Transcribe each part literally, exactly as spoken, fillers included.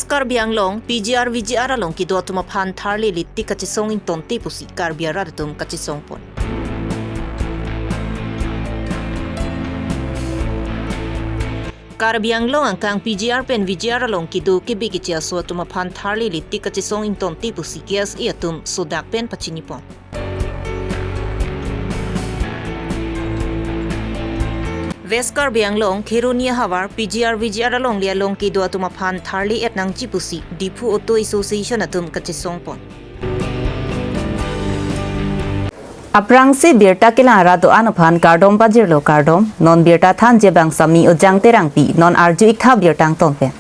Karbi Anglong, P G R V G R along kedo atum aphan tharli litik kachesong ingtonte pusi Karbi arat atum kachesong pon. Karbi Anglong angkang P G R pen V G R along kedo kebe keche aso atum aphan tharli litik kachesong ingtonte pusi K S A atum sodak pen pachini pon. West Karbi Anglong, Kheroni ahavar, P G R V G R alongle along kedo atum aphan tharli et nangji pusi Diphu Auto Association atum kachesong pon. Aphrangsi birta kelang arat do-an aphan kardom pajirlo kardom, non birta thanji abang Sami Ojang Terangpi, non arju-ik tha birta angton pen.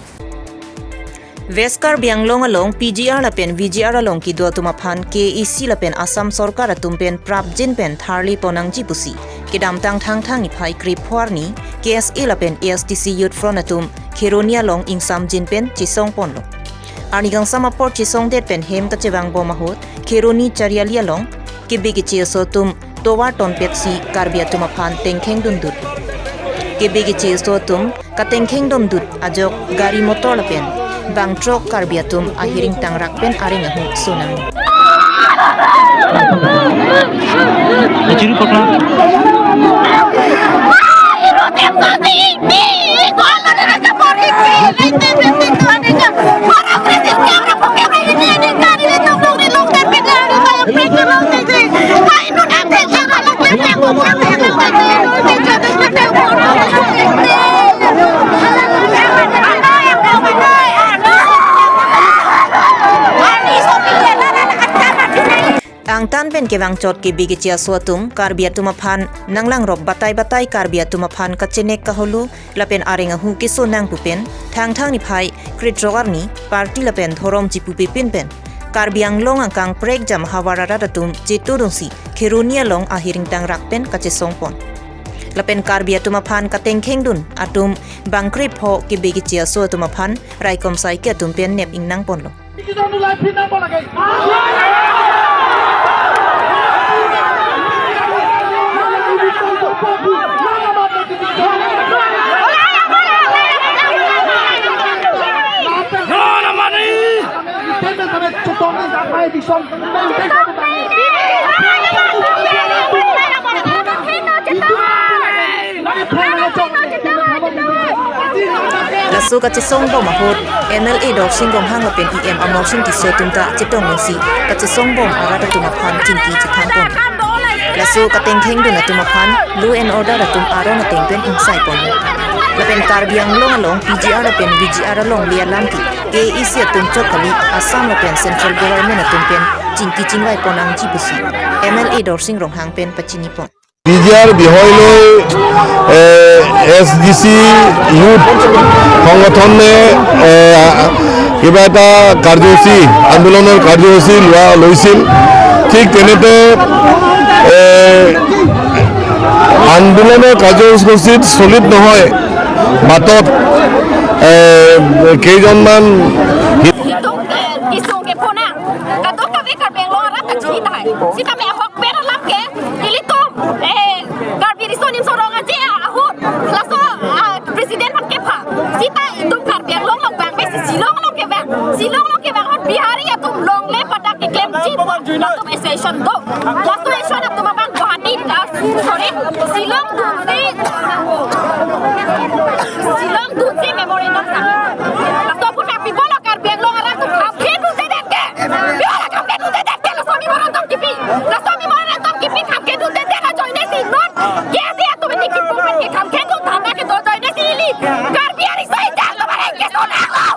West Karbi Anglong along P G R lapen V G R along kedo atum aphan K A A C lapen Assam Sorkar atum pen prapjin pen tharli pon nangji pusi kedamtang Thangthang niphai krepho arni K S A lapen A S D C Youth Front atum Kheroni along ingsamjin pen chesong ponlo. Arni kangsam apor chesongdet pen hem kachevang bom ahut Kheroni Chariali along kebe keche aso atum tovar tonpetsi Karbi atum aphan tengkheng dundut. Kebe keche aso atum katengkheng dundut ajok gari motor lapen bang truck Karbi atum ahiring tangrak pen areng ahu sonang. Achiru pakla. Angtan pen kevangchot kebe keche aso atum Karbi atum aphan nanglangrop batai batai Karbi atum aphan kachenek kaholo lapen areng ahu kesonang pu pen Thangthang niphai krethrok arni party lapen dhorom chipupepin pen Karbi Anglong angkang prekjam ahavar arat atum chetodunsi Kheroni along ahiring tangrak pen kachesong pon. Lapen Karbi atum aphan katengkheng dun atum bang krepho kebe keche aso atum aphan raikom saike atum pen nep ingnang ponlo. Laso kachesong bom ahut M L A Dorsing Ronghang lapen E M Amarsing Tisso atum ta chetongsi kachesong bom arat atum aphan chingki chethang pon. Laso katengkheng dun atum aphan law and order atum aron ateng pen ingsai pon. Lapen Karbi Anglong along P G R lapen V G R alongle alam ke K A A C atum chot kali Assam lapen Central Government atum pen chingki chingvai pon nangji pusi M L A Dorsing Ronghang pen pachini pon. P G R bihoi loi, eh, S D C Youth সংগঠনে, eh, কিবা এটা কাৰ্যসূচী, আন্দোলনৰ কাৰ্যসূচী লোৱা লৈছিল। ঠিক তেনেতে, eh, আন্দোলনৰ কাৰ্যসূচীত চলিত নহয়, বাটত, eh, কেইজনমান Itum ke, isung ke pona. Kadokave Karbi Anglong arat kachini tahai. Sitame ahokpet alam ke, ilitum, eh, Karbi Riso Nimso Rong Aje ahut, laso, ah, president aphan kepha. Sita itum Karbi Anglong along vang, besi Shillong along kevang. Shillong along kevang ahut Bihari atum longle padak keklemji atum association do. Laso association atum abang Guwahati ta, sorry, Shillong dunsi, Shillong dunsi memorandum sang. Laso aphuthak people of Karbi Anglong arat atum kham khedundedet ke. Pure kham khedundedet ke, laso memorandum kipi. Laso memorandum kipi kham khedundedet ajoine si non. K S A atum ini kipu pen ke kham khedun thama kedo ajoine si ili Karbi ariso ejang atum aphan keso nanglo.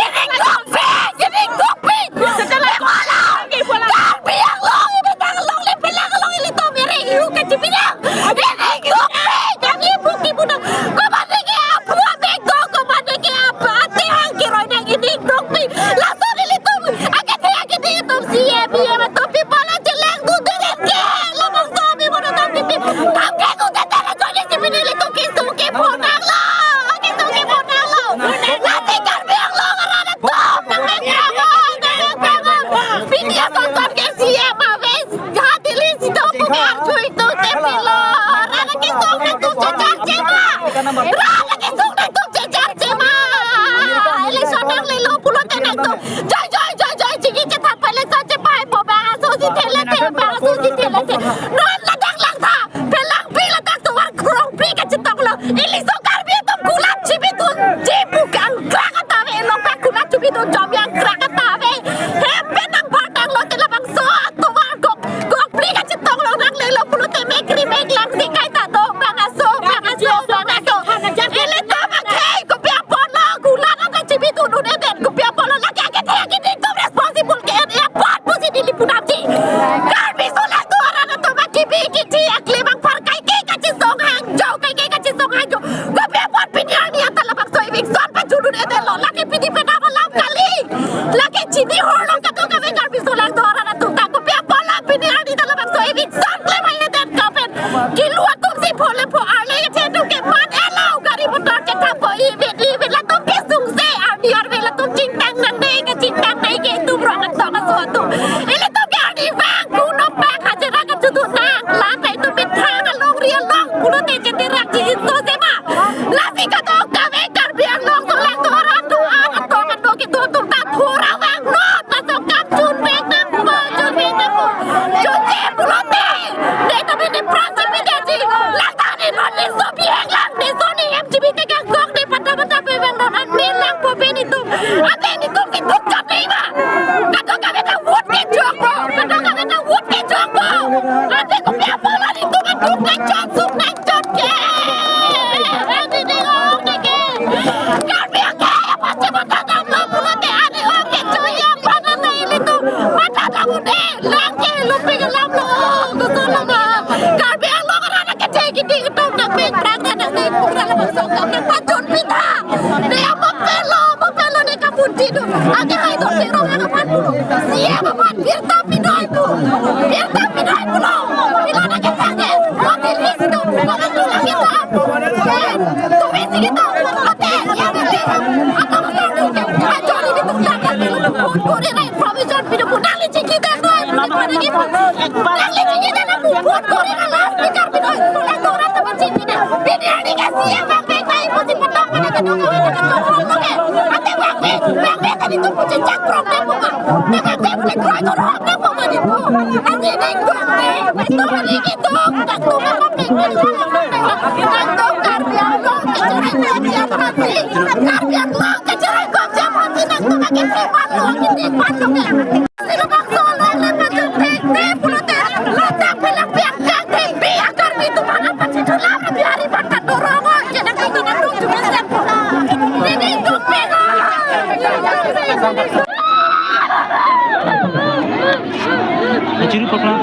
Ining longpi, ining dukpi. Setelah Karbi Anglong, Karbi Anglong, ipi lang along ilitum iring ihu kachipinyang. Ining dukpi, kami bukti budok. Lake pini pen alam kali. Lake chini horlo kadokave Karbi solangdo arat atum ta. Kopi apot la pini arni ta labangso eviction klem haihedet kapen. Kilu atum si phole pho arle kethe atum ke man elo gari motor chethapo ivet ivet latum ke sungse arni arve latum chingtang nangne ke chingtang nai ke itum rong atong aso atum. Ilitum ke arni vang kuno pak hajira kachudunang. Lake itum methang alongri along pulote cheterak chingjinso sema. Lasi kadokave Karbi Anglong solangdo arat atum an atong atum kedo atum ta thura vangnon. Laso kam chunvek nangpo, chunvek nangpo. Chunche pulote, ne tame nepran chepidetji. Lata ne non ne so bihek lang, ne so ne M G B te kangkok ne pata pata pe vangnon an ne langpo pen itum. Ante netum ketuk chot nai ma. Kadokave ta vote kechokpo, kadokave ta vote kechokpo. Ante kopi apot la netum ketuk nangchot, suk nangchot ke. Ante ne long ne ke. Karbi akhei aphan chebata damlo pulote ane ong kecho ya pana na ilitum. Mata tamu de, lang ke lupi ke lamlo, kusulo ma. Karbi Anglong arat ke cheki di ketum nangpek prang na nang ne pura labangso kam nangpachun pitha. Ne amo pelo, amo pelo ne kapunti do. Ake hai do pero nang aphan pulo. C M aphan birta pidoi pu. Birta pidoi pulo. Pilo na ke thang ke. Hotel list do. Hotel list do. Tuve sigi to, ate, ya, ate, ate, ajo di tuk dak dak pilo, vote kori ra information pilo, nangli chingki dak noi, nangli chingki dak noi, vote kori ra la, speaker pilo, solangdo arat ta chingki dak. Pini arni ke C M bang bang tai, pusi patang pada ke dong, ate, ate, ate, bang bang tadi tu pusi chak prok dak puma, dak dak dak dak dak dak puma di tu, ate, dak dak dak dak dak dak dak dak dak dak dak Karbi Anglong kachareko, Karbi Anglong kachareko, jam hati nangtum makin si palu, kiti palu ke. Silo bangso lo le pajok tek tek pulote, ladak pelak piak kak tek pi akar pi tum hana pachithulam, biari bangkat dorong, oh, kena kita nangtum cuma siap. Ini tum pega. Chiri pokla.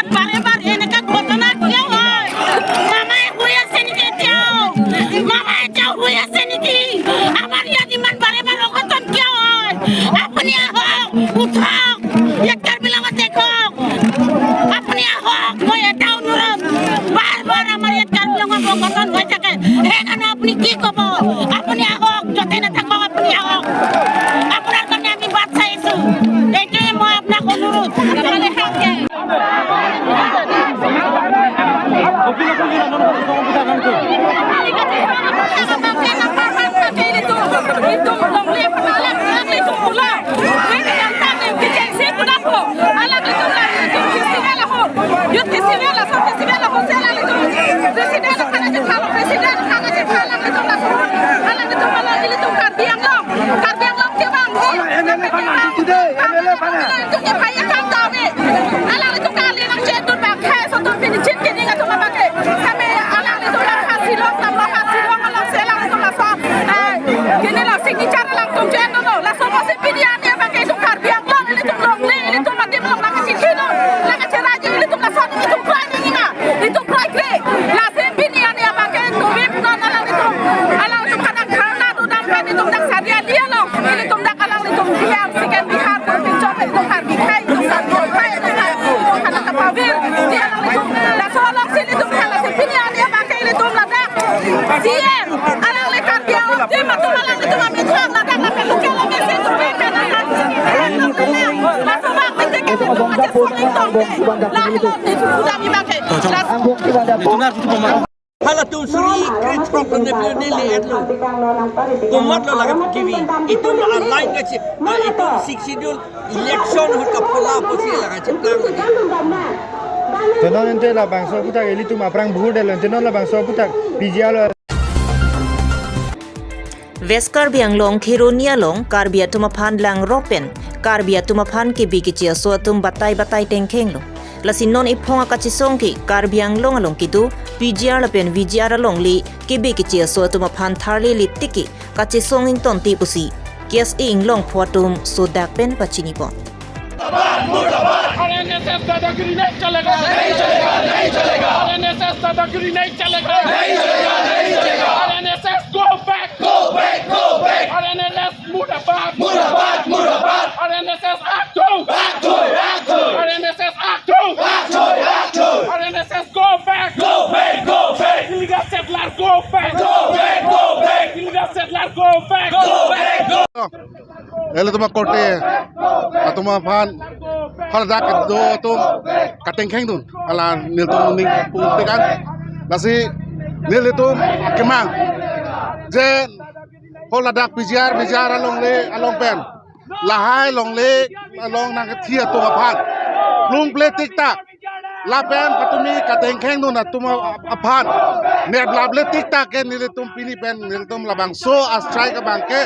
Bare bare eneka ghotona kya hoi? Mama hui ase niki kya hoi? Mama kya hui ase niki? Amar ya diman bare bare ghotona kya hoi? Apni ahok uthok, ya Karbi Anglong athek hok. Apni ahok, moi eta onurot. Bar bar amar ya Karbi Anglong ghotona hoi thake. He kan apni ki kobo? Apni ahok, jote na thakbo apni ahok. Apnar karne ami bat chaisu. Etu moi apnak onurot. Karbi Anglong kevang, M L A pana, M L A pana. Alanglitum ke phai akam ta ave. Alanglitum ke aling nangchetun bang, hai soton pini chin kini ngatum abang ke. Kami alanglitum la hasilong, tam la hasilong, along si alanglitum laso. Eh, kini la signature alangtum chetun lo. Laso apotsi pini arni abang ke itum Karbi Anglong, ilitum longle, ilitum adim along la kachikhi lo, la kacheraji, ilitum lason, ilitum krai ni ma. Itum krai kre. Lasi pini arni abang ke tumi punon alanglitum. Alanglitum hadak dharna dodam pen itum dak Sariali along. Ilitum dak alanglitum Bihar, second Bihar, pu pinchot itum Karbi akhei, itum Karbi akhei, itum Karbi, itum hadak kapavir. Di alanglitum. Laso along si ilitum hala si pini arni abang ke ilitum ladak C M. Alangli Karbi Anglong adim atum alanglitum amethang ladak lapen local M A C atum pen pen alang. Laso abang pen ke ilitum kachesong ingtong ke. Lahelo ni pudam abang ke. Las- Halatum suri krit prok ne pio ne le etlo. Komatlo lake T V. Itum a line kachi, ah, itum Sixth Schedule election ahut kaphola apotsi la kachiplang lagi. Tenon ente labangso aputhak ilitum aphrang buhur delo, tenon labangso aputhak P G R lo. West Karbi Anglong Kheroni along Karbi atum aphan langrok pen Karbi atum aphan K B K G aso atum batai batai tengkhenglo. Lasi non ephong akachesong ke Karbi Anglong along kedo P G R lapen V G R alongle K B K G aso atum aphan tharle le tik ke kachesong ingtonte pusi K S A Inglongpho atum sodak pen pachinipon. आरएनएसएस दादागिरी नहीं चलेगा, नहीं चलेगा, नहीं चलेगा। आरएनएसएस दादागिरी नहीं चलेगा, नहीं चलेगा, नहीं चलेगा। आरएनएसएस go back, go back, go back। आरएनएसएस मुर्दाबाद, मुर्दाबाद, मुर्दाबाद। आरएनएसएस आग दो, आग दो, आग दो। आरएनएसएस आग दो, आग दो, आग दो। आरएनएसएस go back, go back, go back। Illegal settler go back, go back, go back। Illegal settler go back, go back, go back। Ilitum akorte atum aphan haladak do atum katengkhengdun hala nelitum ning pungtekan. Lasi nelitum kemang je haladak P G R, V G R alongle along pen lahai longle along nangkethi atum aphan plungple tiktak lapen patumi katengkhengdun atum aphan neplap le tiktak ke nelitum pini pen nelitum labangso a-strike abangke,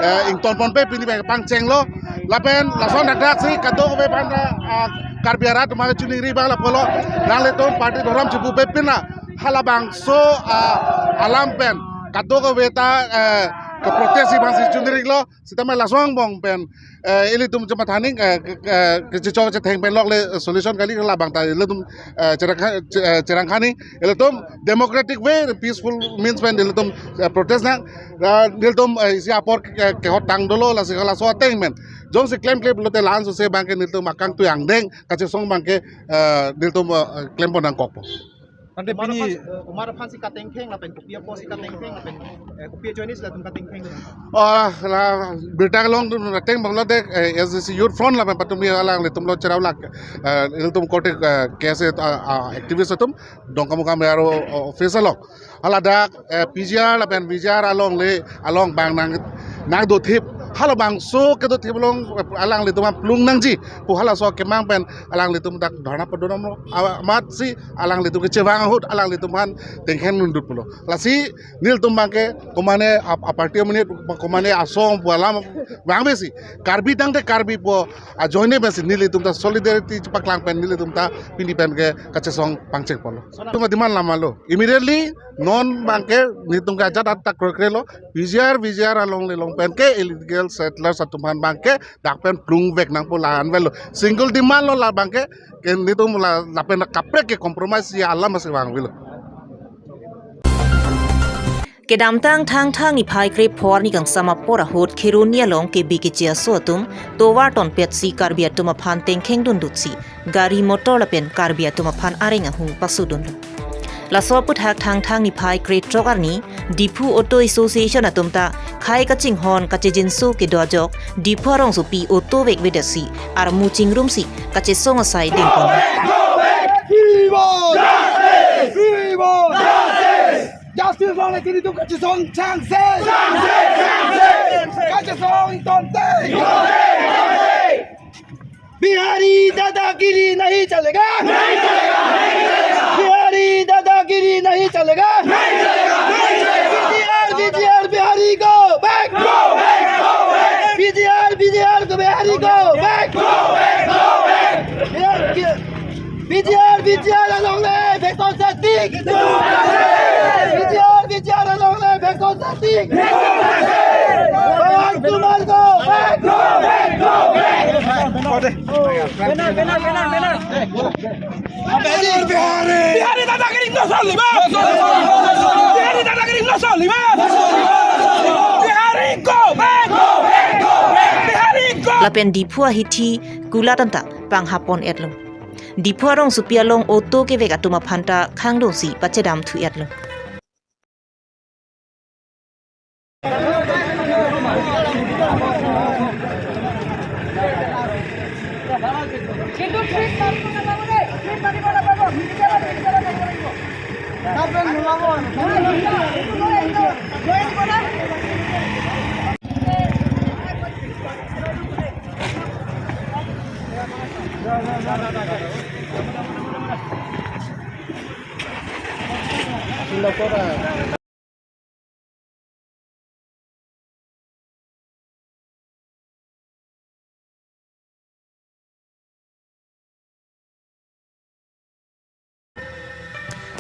eh, ingtonponpe pini pen pangchenglo. Lapen lason dakdaksi kadokave aphan, ah, Karbi arat atum chiningri abang lapulo. Nanglitum party dhorom chipupe pina halabangso, ah, alam pen kadokave ta, eh, ke-protest abangsi chiningri lo. Sitame lason angbong pen, eh, ilitum chemathaning, eh, ke, ke, kechechok chetheng pen lok le solution kali labang ta ilitum, eh, cherangkha-, che-, eh, cherangkhani ilitum democratic way, peaceful means pen ilitum, eh, protest nang, eh, ilitum, eh, isi apor ke, kehot tang dolo lasi halaso ateng pen. Jongsi klemkle pulote la-an sose abangke nelitum akangtui angdeng kachesong abangke, eh, nelitum, eh, klempon nangkokpo. Ante Omar pini aphan, eh, Omar aphansi katengkheng lapen kopi apotsi katengkheng lapen, eh, kopi ajoinesi latum katengkheng? Oh, la birta kelongdun ateng abang lo dek, eh, S D C Youth Front lapen patumi alanglitum lo cherap lak, eh, ilitum korte, eh, K S A, ah, ah, activist atum Dongkamukam A R O office along. Haladak, eh, P G R lapen V G R alongle along abang nang nangdothip halabangso kedothip along, eh, alanglitum plung nangji pu halaso kemang pen alanglitum dak dharna padunamlo. Amatsi alanglitum kechevang ahut alanglitum aphan tengkhengdun pulo. Lasi nelitum abangke komane ap-, aparty amonit, komane asong pu alam vangvesi Karbi tangte Karbi pu ajoine pensi nelitum ta solidarity chepaklang pen nelitum ta pini pen ke kachesong pangchengponlo. Nelitum demand lama lo. Immediately non abangke nelitum ke ajat atak kroikrelo. P G R, V G R alongle along pen ke illegal settlers atum aphan abangke dak pen plungvek nangpo, la-an avelo. Single demand lo la abangke, ke nelitum la lapen kaprek ke compromise-ji alam si vangvelo. Kedamtang Thangthang niphai krepho arni kangsam apor ahut Kheroni along K B K G aso atum tovar tonpetsi Karbi atum aphan tengkhengdundutsi gari motor lapen Karbi atum aphan areng ahung pasodunlo. Laso aphuthak Thangthang niphai krethrok arni Diphu Auto Association atum ta khei kachinghon kachejinso kedo ajok Diphu arongsopi auto vekvedetsi armu chingrumsi kachesong asai dengpon. Viva! Viva! Justice long le nelitum kachesong changse. Kachesong ingtonte. Bihari दादागिरी नहीं चलेगा। नहीं चलेगा, नहीं चलेगा। बिहारी दादागिरी नहीं चलेगा। नहीं चलेगा, नहीं चलेगा। BGR, BGR, Bihari go back। Go back, go back। BGR, BGR, Bihari go back। Go back, go back। Bihar के BGR, BGR alongle vekdunsi tik. BGR, BGR alongle vekdunsi tik. Back to Margo, back. Banner, banner, banner, banner. Bihari दादागिरी नचलिबा। बिहारी दादागिरी नचलिबा। Bihari go back। Bihari go back। Lapen Diphu ahithi kulat anta panghapon-etlo. Diphu arongsopi along auto kevek atum aphan ta khangdungsi pachedamthu-etlo.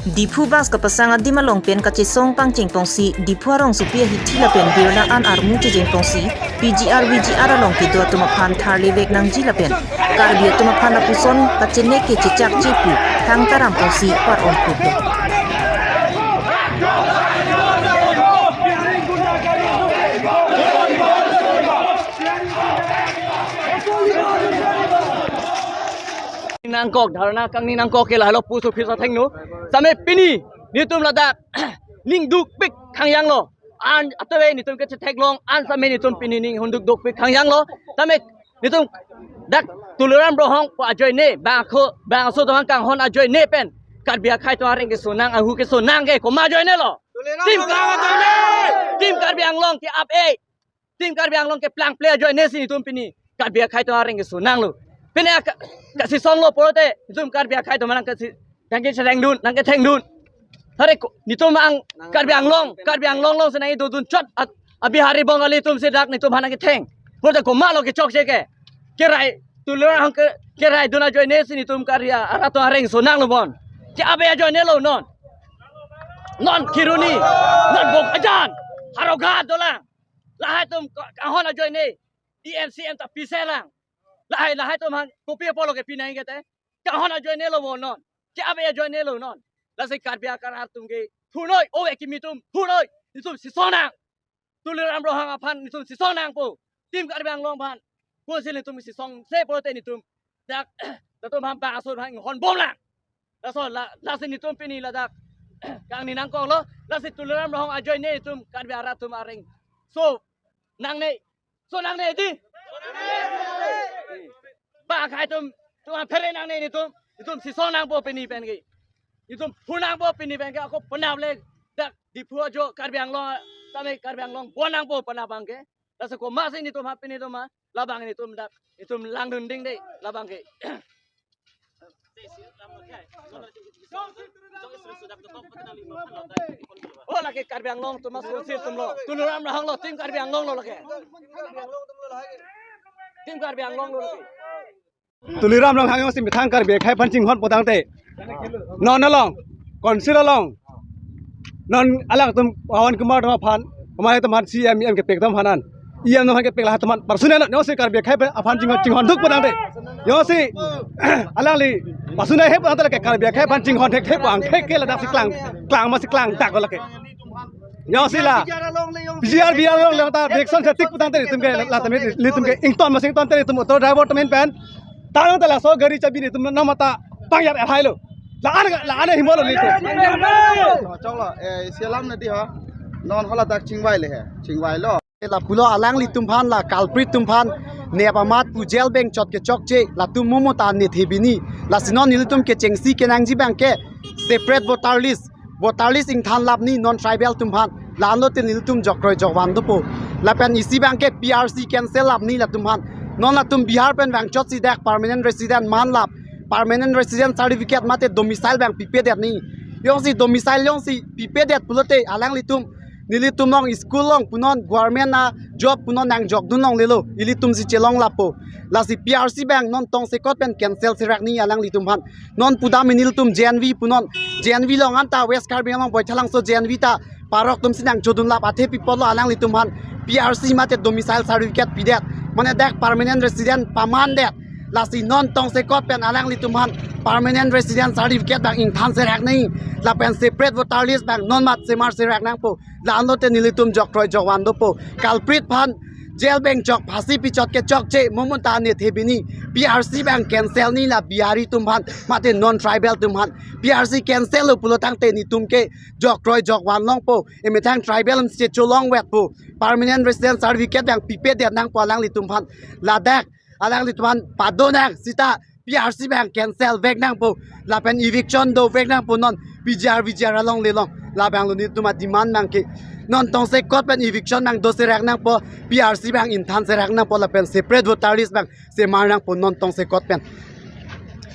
Diphu bus kapasang adim along pen kachesong pangcheng pongsi, Diphu arongsopi ahithi lapen birla an armu chejeng pongsi, P G R V G R along kedo atum aphan tharlevek nangji lapen Karbi atum aphan lapuson kachenek kechechak chepu thangta ram pongsi par-on pulo. Nangkok dharna kangni nangkok ke lahelo post office athengno. Same pini netum ladak ning dukpik khangjanglo. An atave netum ke chetheklong an same netum pini ning hunduk dukpik khangjanglo. Same netum dak Tuliram Ronghang pu ajoine bangso bangso atum kanghon ajoine pen Karbi akhei atum areng kesonang ahu kesonang ke komat ajoinelo? Tim Karbi ajoine. Tim Karbi Anglong ke ap-e. Tim Karbi Anglong ke plangple ajoine si netum pini Karbi akhei atum areng kesonanglo. Pini aka- kasisonglo pulote netum Karbi akhei atum nang kasi nang kecherengdun nang kethengdun. Hari ko- netum ang Karbi Anglong Karbi Anglong along si nang idodun chot at- a Bihari Bengali atum si dak netum aphan nang ketheng. Pulote komatlo kechokche ke? Kerai Tuliram ke kerai dun ajoine si netum Karbi arat atum areng sonanglo bon. Ke ap-e ajoinelo non. Non Kheroni, non Bokajan, Howraghat dolang. Lahai atum ka- kanghon ajoine, E M C M ta piselang. Lahai lahai atum aphan kopi apotlo ke pinang kete. Kanghon ajoinelo bon non. Ke ap-e ajoinelo non. Lasi Karbi akar atum ke thunoi, o ekimi atum thunoi. Netum sisonang. Tuliram Ronghang aphan netum sisonangpo. Tim Karbi Anglong aphan. Kunsil netum sisongse pulote netum dak latum aphan bangso aphan honbomlang. Laso la lasi netum pini ladak kangni nangkoklo. Lasi Tuliram Ronghang ajoine netum Karbi arat atum areng so nangne. So nangne di. Bang akhei atum atum aphan phere nangne netum. Netum sisonangpo pini pen ke. Netum phunangpo pini pen ke ako penap le dak Diphu ajo Karbi Anglong tame Karbi Anglong bonangpo penap abang ke. Lasi komatsi netum ha pini atum ha labang netum dak netum langdun ding de labang ke. Oh, lake Karbi Anglong atum mas Council atumlo. Tuliram Ronghanglo, Tim Karbi Anglonglo lake. Tim Karbi Anglonglo lake. Tuliram Ronghang si methang Karbi akhei aphan chinghon putangte. Non along, Council along. Non alangtum Pawan Kumar atum aphan, Kumar atum aphan C M, E M kepek atum aphan an. E M atum aphan kepek lahai atum aphan personal, non si Karbi akhei aphan chinghon, chinghon duk putangte. Non si alangli personal he putangte lake Karbi akhei aphan chinghon thekthe pu angthek ke ladak si klang, klang masi klang tak lake. Non si la P G R V R along lata election setik putangte netum ke la tame netum ke ington masi ingtonte netum auto driver atum pen. Tangte laso gari chabi netum namata pangyap erhailo. La an la an himolo netum. Choklo, eh, isi alam nadi ha. Non hala dak chingvai le he. Chingvailo. Lapulo alanglitum aphan la culprit atum aphan nep amat pu jail beng chot kechokche latum momo ta ne thebini. Lasi non nelitum kechengsi kenangji abang ke separate voter list, voter list ingthan lapni non tribal atum aphan. La-anlote nelitum jokroi jokvan dopo. Lapen isi abang ke P R C cancel lapni latum aphan. Non latum Bihar pen vangchotsi dak permanent resident man lap, permanent resident certificate mate domicile abang pipedetni. Jongsi domicile jongsi pipedet pulote alanglitum nelitum along school along punon government a job punon nangjokdun longlelo, ilitum si chelong lapo. Lasi P R C abang non tongsekot pen cancel serakni alanglitum aphan. Non pudam nelitum J N V punon, J N V along anta West Karbi Anglong Baithalangso J N V ta parok atum si nangchodun lap athe pi apotlo alanglitum aphan P R C mate domicile certificate pidet. Mane dak permanent resident pamandet. Lasi non tongsekot pen alanglitum aphan permanent resident certificate abang ingthan serakni. Lapen separate voter list abang non mat semar serak nangpo. La-anlote nelitum jokroi jokvan dopo. Culprit aphan jail beng chok phasi pichot kechokche momo ta ne thebini. P R C abang cancel ni la Bihari atum aphan mate non tribal atum aphan. P R C cancel lo pulo tangte netum ke jokroi jokvan longpo. Emethang tribal atum si cholong vetpo. Permanent resident certificate abang pipedet nangpo alanglitum aphan. Ladak alanglitum aphan padonang seta P R C abang cancel vek nangpo. Lapen eviction dovek nangpo non P G R V G R along lelong. Labanglo netum a demand abang ke. Non tongsekot pen eviction abang do serak nangpo, P R C abang ingthan serak nangpo lapen separate voter list abang semar nangpo non tongsekot pen.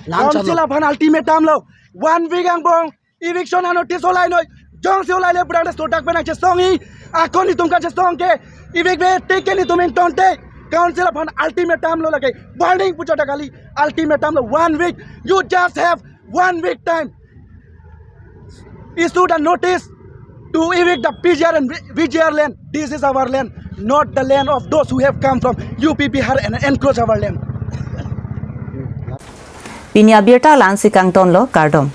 Lam Council chalo. Aphan ultimatum lo. One week angbong eviction a notice olai noi. Jongsi olai le pura sodak pen nangchesongji. Ako netum kachesong ke evict ve te ke netum ingtonte. Council aphan ultimatum lo lake. Warning pu chot kali. Ultimatum lo one week. You just have one week time. Issue the notice to evict the P G R and V G R land. This is our land, not the land of those who have come from U P Bihar and encroach our land. Pini abirta la-ansi kangtonlo, kardom.